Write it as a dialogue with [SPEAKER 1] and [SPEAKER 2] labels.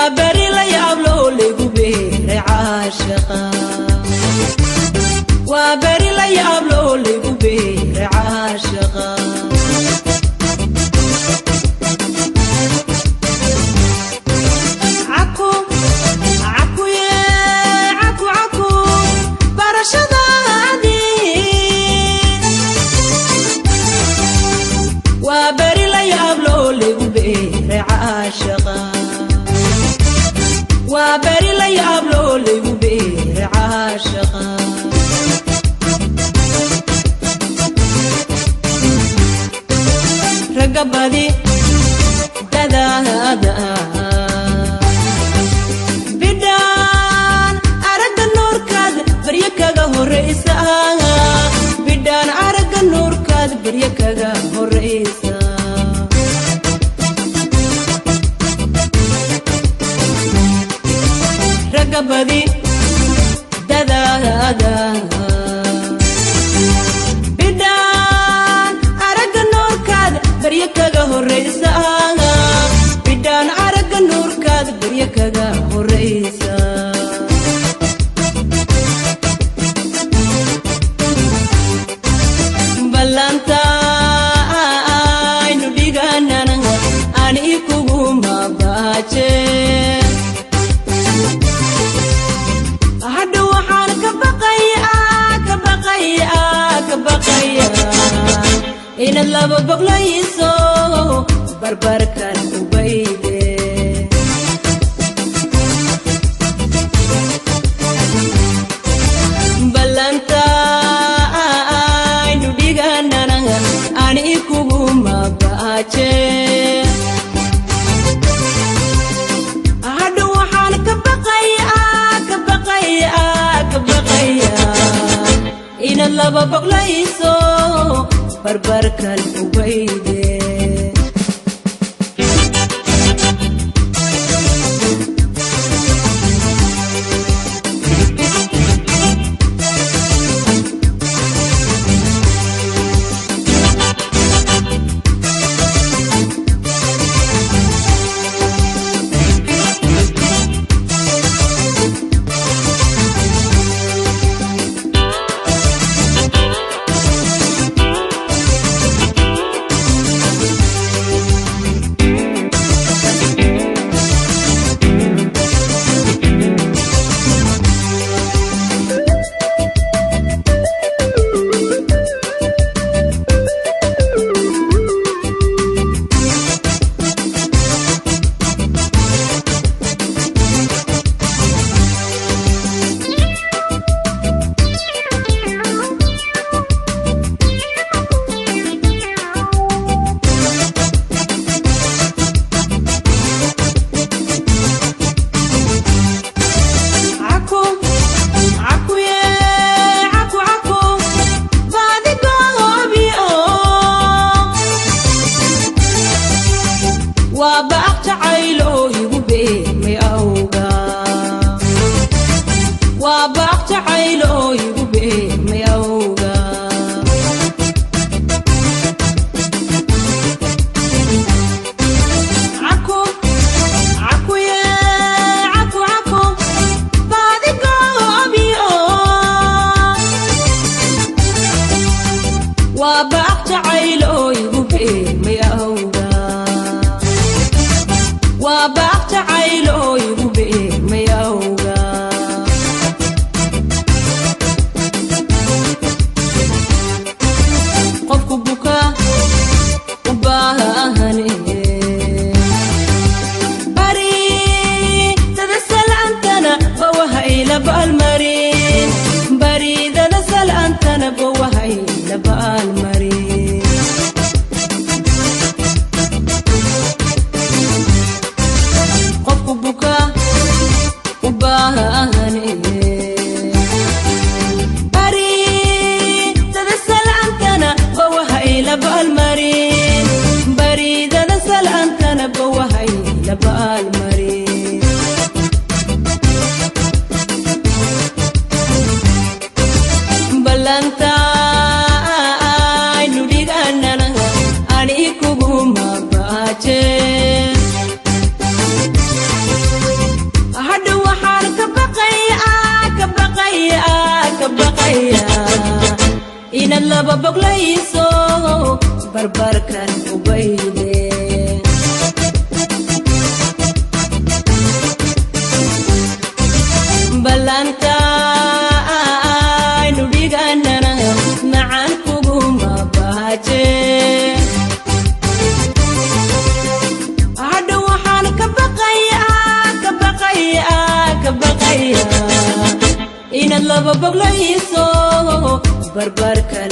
[SPEAKER 1] Waa beri la yaablo laygu beeray caashaqa. Waa beri la yaablo laygu beeray caashaqa. Caku cakuye caku caku barashadaadii. Waa beri la yaablo laygu beeray caashaqa. Waa beri la yaablo laygu beeray caashaqa. Ragga badi dadaada bidhaan aragga nuurkaad baryo kaga horraysa. Bidhaan aragga nuurkaad baryo kaga horraysa. Ragga badi dadaada bidhaan aragga nuurkaad baryo kaga horraysa. Bidhaan aragga nuurkaad baryo kaga horraysa. Ballanta aynu dhiganana ani kuguma baaje. Hadha waxaan ka baqayaa, ka baqayaa, ka baqayaa inaad laba boglayso barbarkan ubayde. Ballanta aynu dhiganana ani kuguma baaje. Hadha waxaan ka baqayaa, ka baqayaa, ka baqayaa inaad laba boglayso barbarkan ubayde. Caku cakuye caku caku baadigoobiyo. Waa baaq jacaylo igu beermay awga. Waa baaq jacaylo igu beermay awga. Caku cakuye caku caku baadigoobiyo. Waa baaq jacaylo igu beermay awga. Waa baaq jacaylo igu beermay awga. Inaad laba boglayso barbarkan ubayde. Ballanta aynu dhiganana macaan kuguma baaje. Hadha waxaan ka baqayaa, ka baqayaa, ka baqayaa inaad laba boglayso barbarkan.